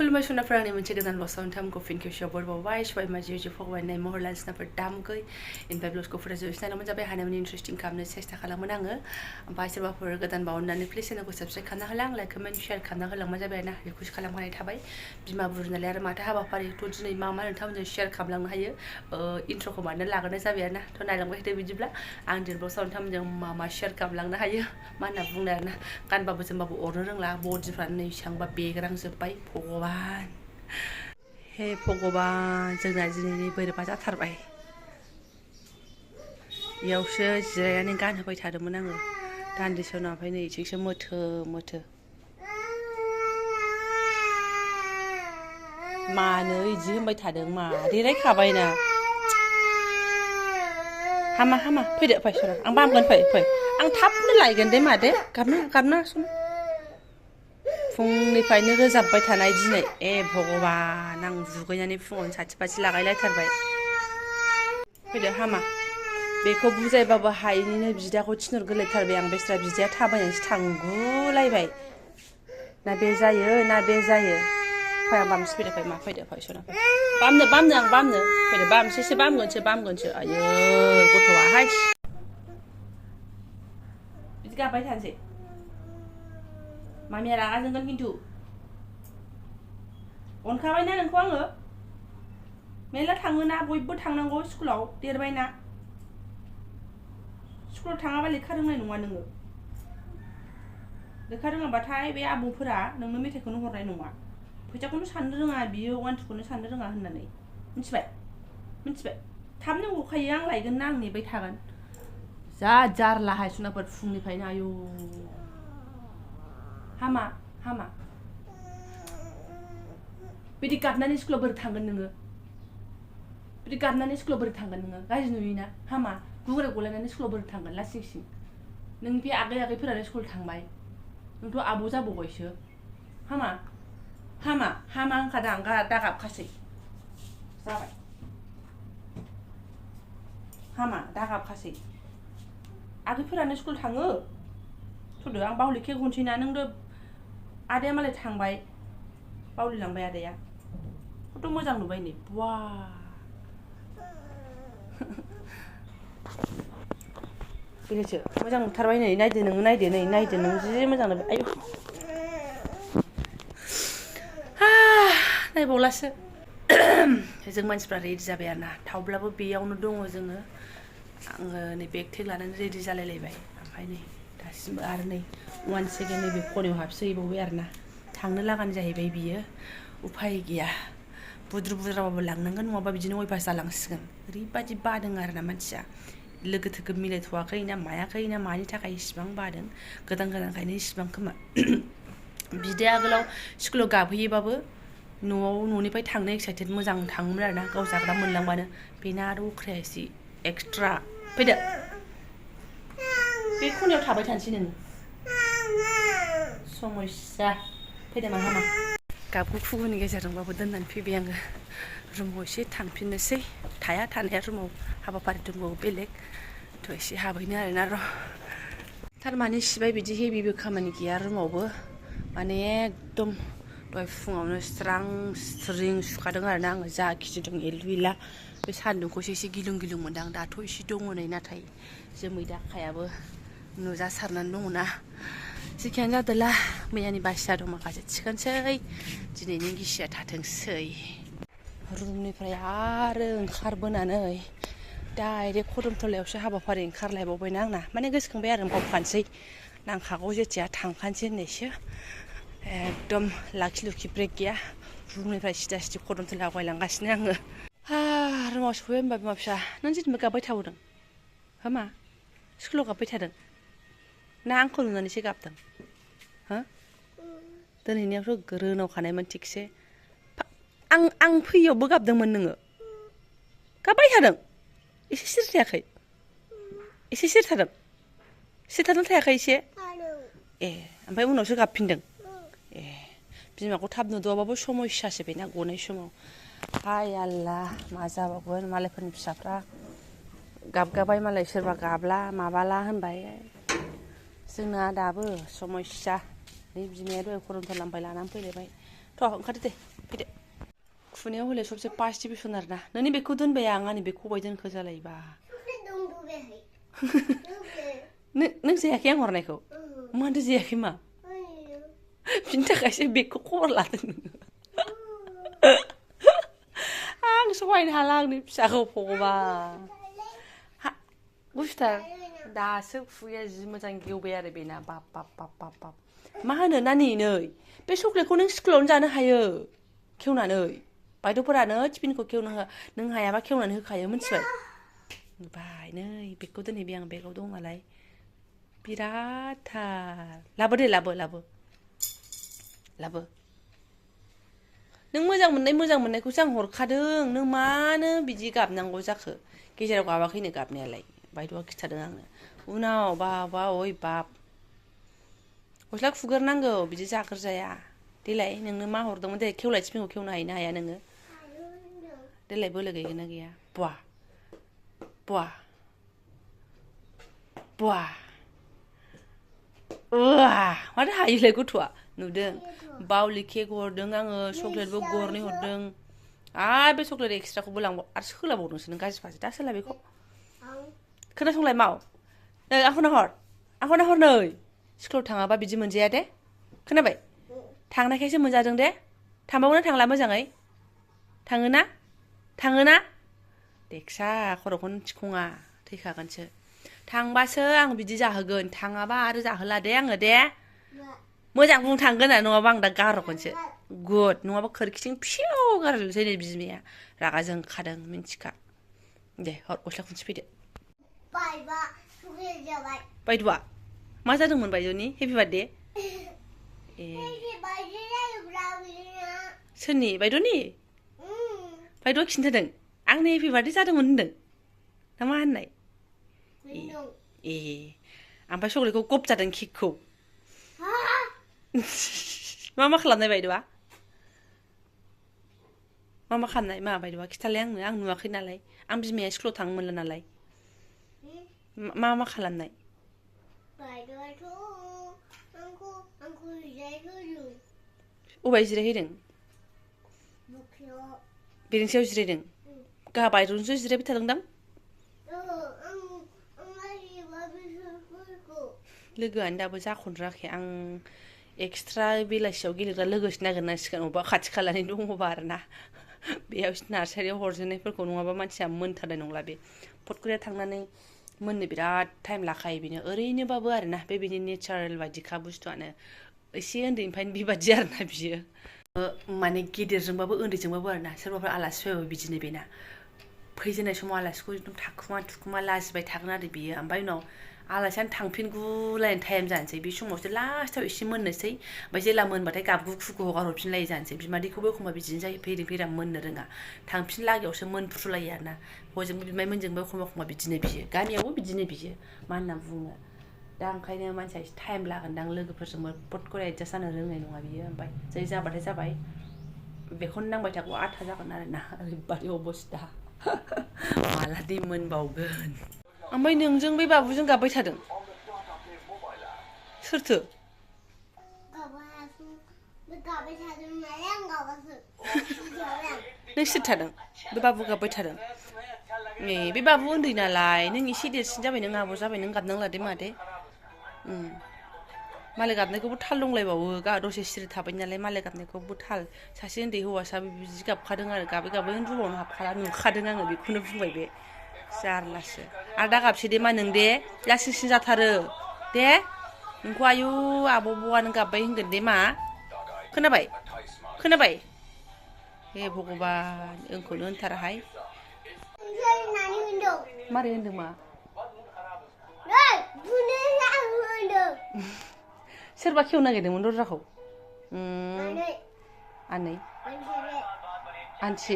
खुलुमबाय सुनाफोर आंनि मोनसे गोदान ब्लगआव नोंथांमोनखौ फिन खेबसेयाव बरबावबाय सबाय माजि जे फगबायनाय महर लानसिनाफोर दामगै इनफाय ब्लगखौ फुरा जोबसिनायमोन जाबाय हानायमानि इन्टारेस्टिं खालामनो सेस्था खालामोन आङो ओमफ्राय सोरबाफोर गोदान बावनानै प्लिज चेनेलखौ साबस्क्राइब खालामना होलां लाइक कमेन्ट शेयार खालामना होलांबा जाबाय आरोना रिकुवेस्ट खालामखानाय थाबाय बिमा बुरि नालाय आरो माथो हाबाफारिथ' दिनै मा नोंथांमोनजों शेयार खालामलांनो हायो इन्ट्र'खौ मानो लाग्रोनाय जाबाय आरोना थ' नायलांबाय थादो बिदिब्ला आं दिनै ब्लगआव नोंथांमोनजों मा शेयार खालामलांनो हायो मा होनना बुंनो आरोना गानबाबो जोमबाबो अरनो रोंला बडिफ्रानो नै बेसेबांबा बेग्रांजोब्बाय भगबान हे भगबान जोंना दिनै बोरैबा जाथारबाय बेयावसो जिरायनानै गानहोबाय थादोंमोन आङो दान्दिसे उनाव ओमफ्राय नै इथिंसो मोथो मोथो मानो इदि होनबाय थादों मा देरायखाबायना हामा हामा फैदो फै सना आं बामगोन फै फै आं थाबनो लायगोन दे मादे गाबना सना फुंनिफ्रायनो रोजाबबाय थानाय दिनै भगबान आं दुगैनानै फुङावनो साथि बाथि लागायलायथारबाय फैदो हामा बेखौ बुजायबाबो हायैनिनो बिदाखौ थिनहरगोरलायथारबाय आं बेस्रा बिदाया थाबायनानैसो थांगुलायबाय ना बे जायो फै आं बामनोसो फैदो फै मा फैदो फै सना बामनो आं बामनो फैदो बामगोनसो आयो गथ'आहाय बिदि गाबबाय थानोसै मामिया रागा जोंगोन खिन्थु अनखाबायना नोंखौ आङो मेला थाङोना बयबो थांनांगौ स्कुलाव देरबायना स्कुलाव थाङाबा लेखा रोंनाय नङा नोङो लेखा रोङाबाथाय बे आबौफोरा नोंनो मेथाइखौनो हरनाय नङा फैसाखौनो साननो रोङा बियो वानथुखौनो साननो रोङा होननानै मिथिबाय थाबनो गखायो आं लायगोन ना आं नेबाय थागोन जा जारलाहाय सुनाफोर फुंनिफ्रायनो आयौ हामा बिदि गाबनानै स्कुलाव बोरै थांगोन नोङो गाज्रि नुयोना हामा गुग्रा गलायनानै स्कुलाव बोरै थांगोन लासिं नों बे आगैफोरानो स्कुल थांबाय नोंथ' आब' जाबावबायसो हामा होनखादां दा गाबखासै जाबाय हामा दा गाबखासै आगैफोरानो स्कुल थाङो थुदो आं बावलेखे गनोसै ना नों आदाया मालाय थांबाय बावलिलांबाय आदाया खथ' मोजां नुबाय नै बा बेनोसो मोजां नुथारबाय नै नायदो नों जि मोजां नुबाय आयु नायबावलासो जों मानसिफ्रा रेडि जाबाय आरोना थावब्लाबो बेयावनो दङ जोङो आङो नै बेग थेग लानानै रेडि जालायलायबाय ओमफ्राय नै दासिमबो आरो नै 1 सेकेन्ड नैबे खनायाव हाबसोहैबावबाय आरोना थांनो लागानो जाहैबाय बियो उफाय गैया बुद्रुबाबो लांनांगोन नङाबा बिदिनो अयभास जालांसिगोन ओरैबादि बादों आरोना मानसिया लोगो थोगो मिलायथ'वाखै ना मायाखै ना मानि थाखाय इसिबां बादों गोदानखायनो इसिबां खोमा बिदाया आगोलाव स्कुलाव गाबहैयोबाबो न'निफ्राय थांनो एक्साइटेड मोजां थाङोमोन आरोना गाव जाग्रा मोनलांबानो बेना आरो अख्राया एसे एक्सट्रा फैदो बे खनायाव थाबाय थानोसै नोङो समस्या फैदो मा हामा गाबखौ खुगुनि गेजेरजोंबाबो दोननानै फैबाय आङो रुमाव एसे थांफिननोसै थानाया रुमाव हाबाफारि दंबावो बेलेग थ' एसे हाबहैनो आरोना र' थारमाने सिबाय बिदि हेभिबो खामानि गैया रुमावबो माने एकदम दहाय फुङावनो स्रां स्रिं सुखादों आरोना आङो जा खिथिदों एलुइला बे सान्दुंखौसो एसे गिलुं मोनदां दाथ' एसे दङ नै नाथाय जोमै दाखायाबो नुजासारनानै दङना जेखियानो जादोला मैयानि बासिया दं माखासे थिखोनसै दिनैनि गिसिया थाथोंसै रुमनिफ्राय आरो ओंखारबोनानै डाइरेक्ट खदमथलायावसो हाबाफारि ओंखारलायबावबायना आंना माने गोसोखांबाय आरो बावखानोसै नांखागौ जेथिया थांखानोसै होननायसो एकदम लाखि लुखि ब्रेक गैया रुमनिफ्राय सिदा खदमथला आवगायलांगासिनो आङो रुमाव सफैबाय होनबा बिमा फिसा नों जेनेबा गाबबाय थाबोदों मा स्कुलाव गाबबाय थादों ना आंखौ नुनानैसो गाबदों दोनहैनायावथ' गोरोनावखानायमोन थिगसे आं फैयावबो गाबदोंमोन नोङो गाबबाय थादों एसे सिरि थायाखै एसे सिरिथादों थायाखै एसे ओमफ्राय उनावसो गाबफिनदों बिमाखौ थाब नुद'आबाबो समयसासो बेना गनाय समाव हाय आल्लाह मा जाबावगोन मालायफोरनि फिसाफ्रा गाबगाबाय मालाय सोरबा गाबला माबाला होनबाय जोंना दाबो समस्या नै बिमाया दहाय खदमथलानिफ्राय लानानै फैलायबाय ओंखारदो दे फैदो खुनायाव हले सबसे फार्स्ट डिभिसन आरोना नोंनि बेगखौ दोनबाय आं आंनि बेगखौ बाय दोनखो जालायबा नों जायाखै आं हरनायखौ मानोथो जायाखै मा बिनि थाखायसो बेगखौ खबर लादों नोङो आं सहायनो हाला आंनि फिसाखौ भगबान बुस्थुआ दासो खुगाया जि मोजां गेवबाय आरो बेना बाब बाब बाब बाब बाब मा होनो नानि नै बे चक्लेटखौ नों स्कुलावनो जानो हायो खेवनानै बायद'फोरानो टिफिनखौ खेवनो होआ नों हायाबा खेवनानै होखायो मिथिबाय नुबाय नै बेगखौ दोनहैबाय आं बेगाव दं नालाय बिरादथार लाबो दे लाबो नों मोजां मोननायखौसो आं हरखादों नों मानो बिदि गाबनांगौ जाखो गेजेराव गाबाखैनो गाबनायालाय बायद'आ खिथादों आंनो उनाव बाबा अय बाब गस्ला खुग्रोनांगौ बिदि जाग्रोजाया देलाय नोंनो मा हरदोंमोन दे खेवलाय टिफिनखौ खेवनो हायोना हाया नोङो देलाय बोलो गैगोना गैया बुवा माथो हायोलाय गथ'आ नुदों बावलि केक हरदों आङो चक्लेटबो गरनै हरदों आरो बे चक्लेट एक्सट्राखौबो लांबाव आरो सोलाबावदोंसो नों गाज्रि फासि दा सोला बेखौ खोनासंलाय माव नै आंखौ नाहर नै स्कुलाव थाङाबा बिदि मोनजाया दे खोनाबाय थांनायखायसो मोनजादों दे थांबावना थांला मोजाङै थाङोना देखसा खर'खौनो थिखङा थैखागोनसो थांबासो आं बिदि जाहोगोन थाङाबा आरो जाहोला दे आङो दे मोजां बुंनो थांगोन नङाबा आं दा गारहरगोनसो गुड नङाबा खोरखिथिं फिउ गारजोबसै नै बिमाया रागा जोंखादों मिन्थिखा दे हर गस्ला खुनसे फैदो बायद'आ मा जादोंमोन बायद'नि हेपि बार्थडे ए सोरनि बायद'नि बायद'आ खिन्थादों आंनि हेपि बार्थडे जादोंमोन होनदों ना मा होननाय ए ओमफ्राय चक्लेटखौ गबजादों केकखौ मा खालामनाय बायद'आ मा खालामनाय मा बायद'आ खिथालाय आंनो आं नुवाखै नालाय आं बिमाया स्कुलाव थांनो मोनला नालाय मा खालामनाय अबाय जिरायहैदों बेरेंसियाव जिरायदों गाहा बायद'जोंसो जिरायबाय थादोंदां लोगोआनो दाबो जाख'नराखै आं एक्सट्रा बेलासियाव गेलेग्रा लोगोसो नागिरनांसिगोन अबेबा खाथि खालानि दङबा आरोना बेयाव नार्सारियाव हरजेननायफोरखौ नङाबा मानसिया मोनथारनाय नंला बे फटकरिया थांनानै मोननो बिराद टाइम लाखायो बेनो ओरैनोबाबो आरोना बेनि नेचारेल बायदिखा बुस्थुआनो एसे उन्दैनिफ्रायनो बेबादि आरोना बियो माने गिदिरजोंबाबो उन्दैजोंबाबो आरोना सोरबाफोर आलासि फैबाबो बिदिनो बेना फैजेननाय समाव आलासिखौ एकदम थाखुमा लाजिबाय थागोन आरो बियो ओमफ्राय उनाव आलासियानो थांफिनगुलायनाय टाइम जानोसै बे समावसो लास्टाव एसे मोननोसै ओमफ्राय जेला मोनबाथाय गाबगु खुगु हगार हरफिनलायो जानोसै बिमादैखौबो एखमबा बिदिनो जायो फैरा मोननो रोङा थांफिन लागायावसो मोनफ्रुलायो आरोना हजोंबो बिमायमोनजोंबो एखमबा बिदिनो बियो गामियावबो बिदिनो बियो मा होनना बुङो दा ओंखायनो मानसिया एसे टाइम लागोनदां लोगोफोरजोंबो पटकरि एडजास्ट जानो रोंनाय नङा बियो ओमफ्राय जै जाबाथाय जाबाय बेखौनो नांबाय थागौ आथा जागोन आरोना ओरैबादि अबस्था मालादि मोनबावगोन ओमफ्राय नोंजों बै बाबुजों गाबबाय थादों सोरथो नों सिरि थादों बे बाबु गाबबाय थादों ए बे बाबु उन्दै नालाय नों एसे देरसिन जाबाय नों आब' जाबाय नों गाबनांला दे मादे मालाय गाबनायखौबो थाल दंलायबावो दसे सिरि थाबाय नालाय मालाय गाबनायखौबो थाल सासे उन्दै हौवासाबो बिदि गाबखादों आरो गाबै रुमावनो हाबखाला नुखादों आङो बेखौनो बुंबाय बे जारलासो आरो दा गाबसै दे मा नों दे लासिंसिं जाथारो दे नोंखौ आयु आब'आनो गाबबाय होनगोन दे मा खोनाबाय हे भगबान ओंखौनो होनथाराहाय मारै होनदों मा सोरबा खेवनो नागिरदोंमोन दरजाखौ आनै आनथि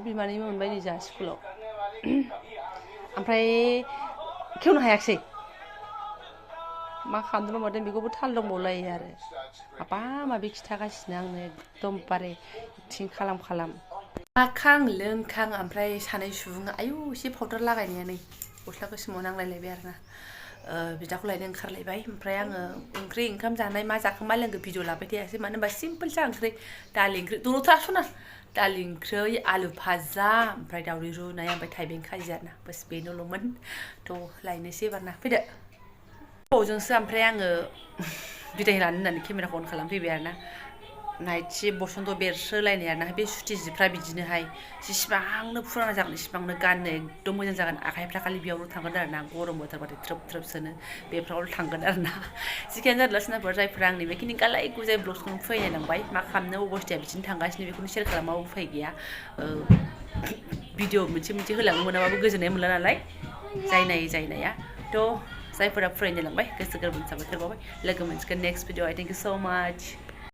बिमानै मोनबाय नै जोंहा स्कुलाव ओमफ्राय खेवनो हायाखिसै मा खालामदों मादों बेखौबो थाल दंबावलायो आरो माबा माबि खिथागासिनो आंनो एकदमबारे एक्टिं खालाम जाखां लोंखां ओमफ्राय सानै सुबुङा आयु एसे पाउडार लागायनाया नै गस्ला गोसोमाव नांलायलायबाय आरोना बिदाखौ लायनो ओंखारलायबाय ओमफ्राय आङो ओंख्रि ओंखाम जानाय मा जाखो मा लोंखो भिडिअ लाबाय थायासै मानो होनबा सिम्पोलसो ओंख्रि दालि ओंख्रि दल'था सना दालि ओंख्रि आलु भाजा ओमफ्राय दावदै रुनाय ओमफ्राय थाइबें खाजि आरोना बस बेनोल'मोन थ' लायनोसै एबार ना फैदो बावजोंसो ओमफ्राय आङो बिदाय लानो होननानै केमेराखौ अन खालामफैबाय आरोना नाइटि बसन्त बेरसोलायनाय आरोना बे सुथि जिफ्रा बिदिनोहाय जेसेबांनो फुराना जागोन इसिबांनो गाननो एकदम मोजां जागोन आखाइफ्रा खालि बेयावल' थांगोन आरोना गरम बोथोरबाथाय थ्रोब थ्रोब सोनो बेफ्रावल' थांगोन आरोना जिखियानो जादोला सिनाफोर जायफोरा आंनि बेखिनि गालाय गुजाय ब्लग्सखौनो फैनायलांबाय मा खालामनो अबस्थाया बिदिनो थांगासिनो बेखौनो शेयार खालामाबो उफाय गैया भिडिअ मोनसे होलांनो मोनाबाबो गोजोननाय मोनला नालाय जायनाया थ' जायफोरा फरायनो लांबाय गोसो गोरबोनि साबायखर बावबाय लोगो मोनसिगोन नेक्स्ट भिडिअ थेंक इउ सो माच